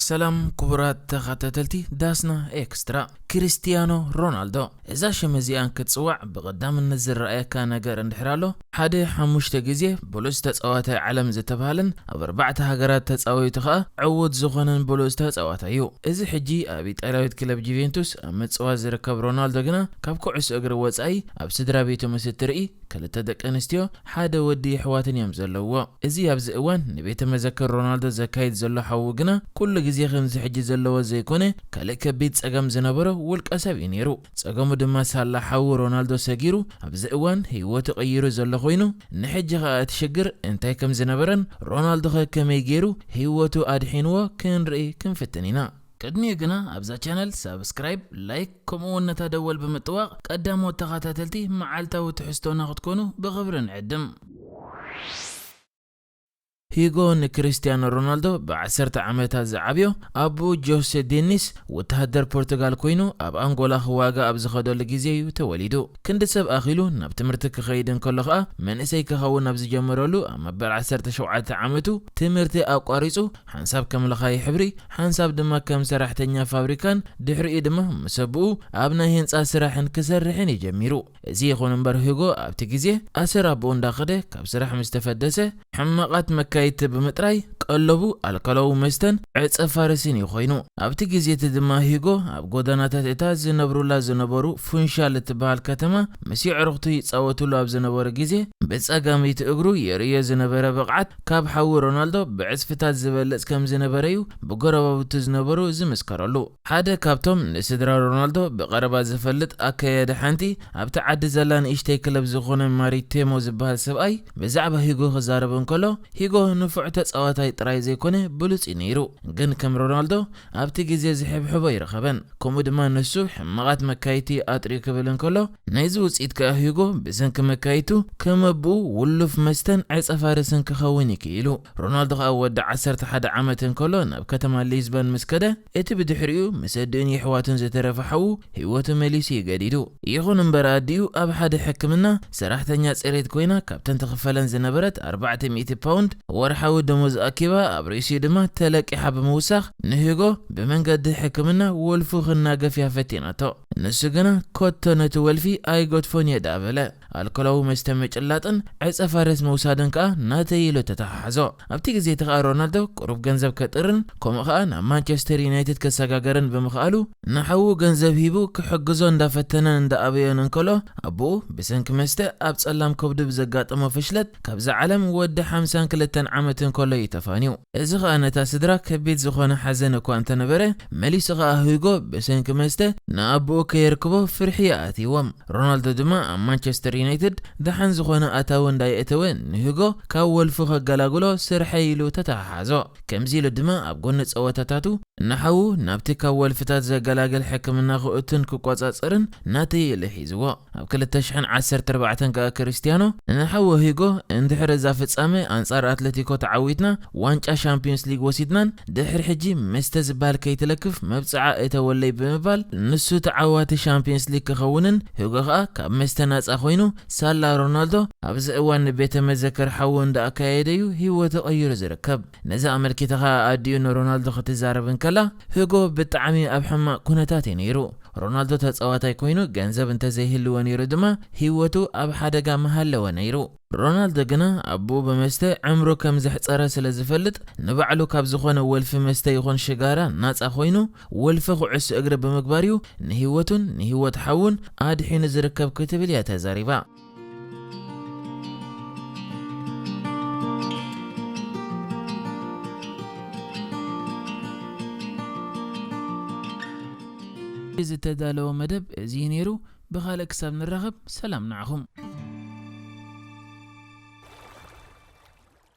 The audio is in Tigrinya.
ሰላም ክቡራት ተኸታተልቲ ዳስና ኤክስትራ። ክሪስቲያኖ ሮናልዶ። እዛ ሽም እዚኣን ክትጽዋዕ ብቐዳምነት ዝረኣየካ ነገር እንድሕር ኣሎ፣ ሓደ ሓሙሽተ ግዜ ብሉጽ ተጻዋታይ ዓለም ዝተባህለን ኣብ ኣርባዕተ ሃገራት ተጻዊቱ ከኣ ዕዉት ዝኾነን ብሉጽ ተጻዋታይ እዩ። እዚ ሕጂ ኣብ ኢጣልያዊት ክለብ ጁቬንቱስ ኣብ ምጽዋት ዝርከብ ሮናልዶ ግና ካብ ኩዕሶ እግሪ ወጻኢ ኣብ ስድራ ቤቱ ምስ እትርኢ ክልተ ደቂ ኣንስትዮ ሓደ ወዲ ኣሕዋትን እዮም ዘለውዎ። እዚ ኣብዚ እዋን ንቤተ መዘክር ሮናልዶ ዘካይድ ዘሎ ሓዉ ግና ኩሉ ግዜ ከምዚ ሕጂ ዘለዎ ዘይኮነ ካልእ ከቢድ ጸገም ዝነበሮ ውልቀ ሰብ እዩ ነይሩ። ጸገሙ ድማ ሳላ ሓዉ ሮናልዶ ሰጊሩ ኣብዚ እዋን ህይወቱ ቀይሩ ዘሎ ኮይኑ ንሕጂ ከኣ እቲ ሽግር እንታይ ከም ዝነበረን ሮናልዶ ኸ ከመይ ገይሩ ህይወቱ ኣድሒንዎ ክንርኢ ክንፍትን ኢና። ቅድሚኡ ግና ኣብዛ ቻነል ሳብስክራይብ፣ ላይክ ከምኡ እውን ነታ ደወል ብምጥዋቕ ቀዳሞት ተኸታተልቲ መዓልታዊ ትሕዝቶና ክትኮኑ ብኽብሪ ንዕድም። ሂጎ ንክሪስቲያኖ ሮናልዶ ብዓሰርተ ዓመታት ዝዓብዮ ኣቦኡ ጆሴ ዴኒስ ወተሃደር ፖርቱጋል ኮይኑ ኣብ ኣንጎላ ክዋጋ ኣብ ዝኸደሉ ግዜ እዩ ተወሊዱ። ክንዲ ሰብ ኣኺሉ ናብ ትምህርቲ ክኸይድ እንከሎ ኸኣ መንእሰይ ክኸውን ኣብ ዝጀመረሉ ኣብ መበል ዓሰርተ ሸውዓተ ዓመቱ ትምህርቲ ኣቋሪጹ ሓንሳብ ከም ለኻይ ሕብሪ ሓንሳብ ድማ ከም ሰራሕተኛ ፋብሪካን ድሕሪኡ ድማ ምስ ኣቦኡ ኣብ ናይ ህንጻ ስራሕን ክሰርሕን እዩ ጀሚሩ። እዚ ይኹን እምበር ሂጎ ኣብቲ ግዜ ኣሰር ኣቦኡ እንዳኸደ ካብ ስራሕ ምስ ተፈደሰ ሕማቓት መካይድቲ ብምጥራይ ቀለቡ ኣልኮላዊ መስተን ዕጸ ፋርስን እዩ ኮይኑ። ኣብቲ ግዜ እቲ ድማ ሂጎ ኣብ ጎደናታት እታ ዝነብሩላ ዝነበሩ ፉንሻል እትበሃል ከተማ ምስ የዕሩኽቱ ይጻወቱሉ ኣብ ዝነበሩ ግዜ ብጸጋመይቲ እግሩ የርእዮ ዝነበረ ብቕዓት ካብ ሓዉ ሮናልዶ ብዕጽፍታት ዝበልጽ ከም ዝነበረ እዩ ብጎረባብቱ ዝነበሩ ዝምስከረሉ። ሓደ ካብቶም ንስድራ ሮናልዶ ብቐረባ ዝፈልጥ ኣካያዲ ሓንቲ ኣብቲ ዓዲ ዘላ ንእሽተይ ክለብ ዝኾነ ማሪቴሞ ዝበሃል ሰብኣይ ብዛዕባ ሂጎ ክዛረብ እንከሎ ሂጎ ንፉዕ ተጻዋታይ ጥራይ ዘይኮነ ብሉጽ እዩ ነይሩ፣ ግን ከም ሮናልዶ ኣብቲ ግዜ ዝሕብሕቦ ይረኸበን። ከምኡ ድማ ንሱ ሕማቓት መካይቲ ኣጥርዩ ክብል እንከሎ ናይዚ ውጽኢት ከኣ ሂጎ ብሰንኪ መካይቱ ከም ኣቦኡ ውሉፍ መስተን ዕጸ ፋርስን ክኸውን እዩ ክኢሉ። ሮናልዶ ከኣ ወዲ ዓሰርተ ሓደ ዓመት እንከሎ ናብ ከተማ ሊዝበን ምስ ከደ እቲ ብድሕሪኡ ምስ ኣዲኡን የሕዋቱን ዝተረፈ ሓዉ ህይወቱ መሊሱ እዩ ገዲዱ። ይኹን እምበር ኣዲኡ ኣብ ሓደ ሕክምና ሰራሕተኛ ጽሬት ኮይና ካብተን ትኽፈለን ዝነበረት ኣርባዕተ ሚእቲ ፓውንድ ወርሓዊ ደሞዝ ኣኪባ ኣብ ርእሲኡ ድማ ተለቂሓ ብምውሳኽ ንሂጎ ብመንገዲ ሕክምና ወልፉ ክናገፍ እያ ፈቲናቶ። ንሱ ግና ኮቶ ነቲ ወልፊ ኣይገድፎን እየ ደኣ በለ። ኣልኮላዊ መስተ ምጭላጥን ዕጸ ፋርስ ምውሳድን ከኣ ናተይ ኢሉ ተተሓሓዞ። ኣብቲ ግዜ እቲ ከኣ ሮናልዶ ቁሩብ ገንዘብ ከጥርን ከምኡ ከኣ ናብ ማንቸስተር ዩናይትድ ከሰጋገርን ብምኽኣሉ ንሓዉ ገንዘብ ሂቡ ክሕግዞ እንዳፈተነን እንዳኣበዮን እንከሎ ኣቦኡ ብሰንኪ መስተ ኣብ ጸላም ከብዱ ብዘጋጠሞ ፍሽለት ካብዛ ዓለም ወዲ ሓምሳን ክልተን ዓመት እንከሎ እዩ ተፋንዩ። እዚ ከኣ ነታ ስድራ ከቢድ ዝኾነ ሓዘን እኳ እንተነበረ መሊሱ ከኣ ሂጎ ብሰንኪ መስተ ንኣቦኡ ከየርክቦ ፍርሒ ይኣትይዎም። ሮናልዶ ድማ ኣብ ማንቸስተር ዩናይትድ ደሓን ዝኾነ ኣታዊ እንዳየእተወ ንሂጎ ካብ ወልፉ ከገላግሎ ስርሐይ ኢሉ ተተሓሓዞ። ከምዚ ኢሉ ድማ ኣብ ጎኒ ጸወታታቱ ንሓዉ ናብቲ ካብ ወልፍታት ዘገላግል ሕክምና ክእቱን ክቆጻጸርን ናተይ ኢሉ ሒዝዎ። ኣብ ክልተ ሽሕን ዓሰርተ ኣርባዕተን ከኣ ክርስትያኖ ንሓዉ ሂጎ እንድሕር እዛ ፍጻመ ኣንጻር ኣትለቲኮ ተዓዊትና ዋንጫ ሻምፒዮንስ ሊግ ወሲድናን ድሕሪ ሕጂ መስተ ዝበሃል ከይትለክፍ መብጽዓ እተወለይ ብምባል ንሱ ተዓዋቲ ሻምፒዮንስ ሊግ ክኸውንን ሂጎ ከኣ ካብ መስተ ናጻ ኮይኑ ሳላ ሮናልዶ ኣብዚ እዋን ንቤተ መዘክር ሓዉ እንዳኣካየደ እዩ ህይወቱ ቀይሩ ዝርከብ። ነዚ ኣመልኪታ ከኣ ኣዲኡ ንሮናልዶ ክትዛረብ እንከላ ሂጎ ብጣዕሚ ኣብ ሕማቕ ኩነታት እዩ ነይሩ። ሮናልዶ ተጻዋታይ ኮይኑ ገንዘብ እንተዘይህልዎ ነይሩ ድማ ህይወቱ ኣብ ሓደጋ ምሃለወ ነይሩ። ሮናልዶ ግና ኣቦኡ ብመስተ ዕምሩ ከም ዘሕጸረ ስለ ዝፈልጥ ንባዕሉ ካብ ዝኾነ ወልፊ መስተ ይኹን ሽጋራ ናጻ ኮይኑ ወልፊ ኩዕሶ እግሪ ብምግባር እዩ ንህይወቱን ንህይወት ሓዉን ኣድሒኑ ዝርከብ ክትብል እያ ተዛሪባ። ዝተዳለወ መደብ እዚ እዩ ነይሩ። ብኻልእ ክሳብ ንራኸብ ሰላም ንዓኹም።